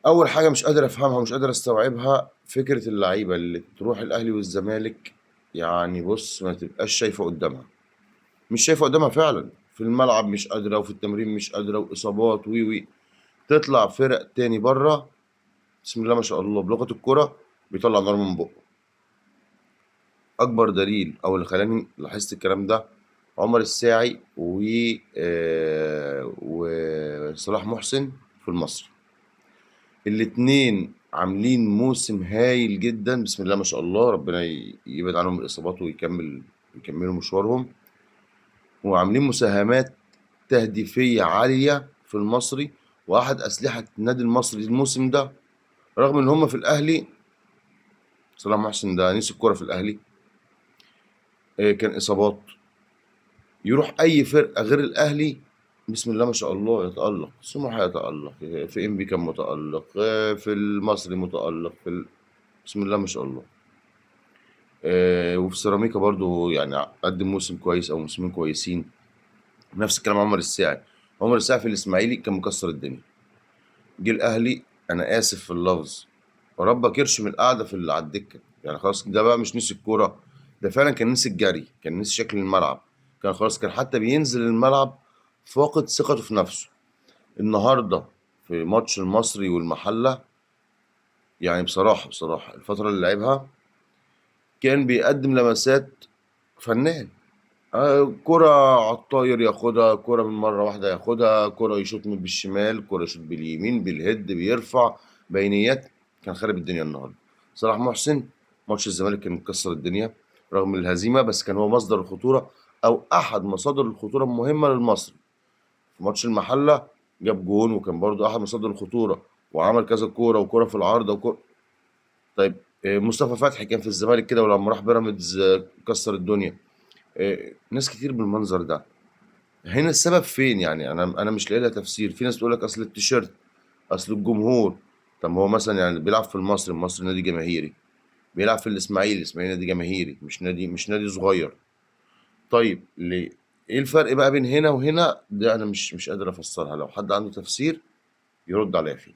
اول حاجة مش قادر افهمها ومش قادر استوعبها، فكرة اللعيبة اللي تروح الاهلي والزمالك، يعني بص ما تبقاش شايفه قدامها، مش شايفه قدامها فعلا، في الملعب مش قادرة وفي التمرين مش قادرة واصابات وي وي، تطلع فرق تاني بره بسم الله ما شاء الله بلغه الكره بيطلع نار من بقه. اكبر دليل او اللي خلاني لاحظت الكلام ده عمر الساعي و وصلاح محسن في المصري، الاتنين عاملين موسم هايل جدا بسم الله ما شاء الله، ربنا يبعد عنهم الاصابات ويكملوا مشوارهم، وعاملين مساهمات تهديفيه عالية في المصري، واحد اسلحة النادي المصري الموسم ده، رغم ان هم في الاهلي. صلاح محسن ده نسي الكورة في الاهلي، كان اصابات، يروح اي فرقه غير الاهلي بسم الله ما شاء الله يتالق، سموحه يتالق، في انبي كان متالق، في المصري متالق، بسم الله ما شاء الله، وفي سيراميكا برضو يعني قدم موسم كويس او موسمين كويسين. نفس الكلام عمر الساعي، عمر الساعي في الاسماعيلي كان مكسر الدنيا، جه الاهلي انا اسف في اللفظ ربك يرشم القعدة في اللي على الدكة، يعني خلاص ده بقى مش نسي الكورة، ده فعلا كان نسي الجري، كان نسي شكل الملعب، كان خلاص، كان حتى بينزل الملعب فاقد ثقته في نفسه. النهارده في ماتش المصري والمحله، يعني بصراحة الفترة اللي لعبها كان بيقدم لمسات فنان، كرة على الطاير ياخدها، كرة من مرة واحدة ياخدها، كرة يشوط من بالشمال، كرة يشوط باليمين، بالهيد بيرفع بينيات، كان خارب الدنيا النهارده. صلاح محسن ماتش الزمالك كان مكسر الدنيا رغم الهزيمة، بس كان هو مصدر الخطورة أو أحد مصادر الخطورة المهمة للمصري. في ماتش المحلة جاب جون وكان برضو أحد مصادر الخطورة، وعمل كذا كورة وكورة في العارضة وكورة. طيب مصطفى فتحي كان في الزمالك كده، ولما راح بيراميدز كسر الدنيا. ناس كتير بالمنظر ده. هنا السبب فين؟ يعني انا مش لاقي لها تفسير. في ناس تقول لك اصل التيشيرت، اصل الجمهور. طب ما هو مثلا يعني بيلعب في المصري، المصري نادي جماهيري، بيلعب في الاسماعيلي، الاسماعيلي نادي جماهيري، مش نادي صغير. طيب ليه؟ ايه الفرق بقى بين هنا وهنا؟ ده انا مش قادر افسرها، لو حد عنده تفسير يرد عليا فيه.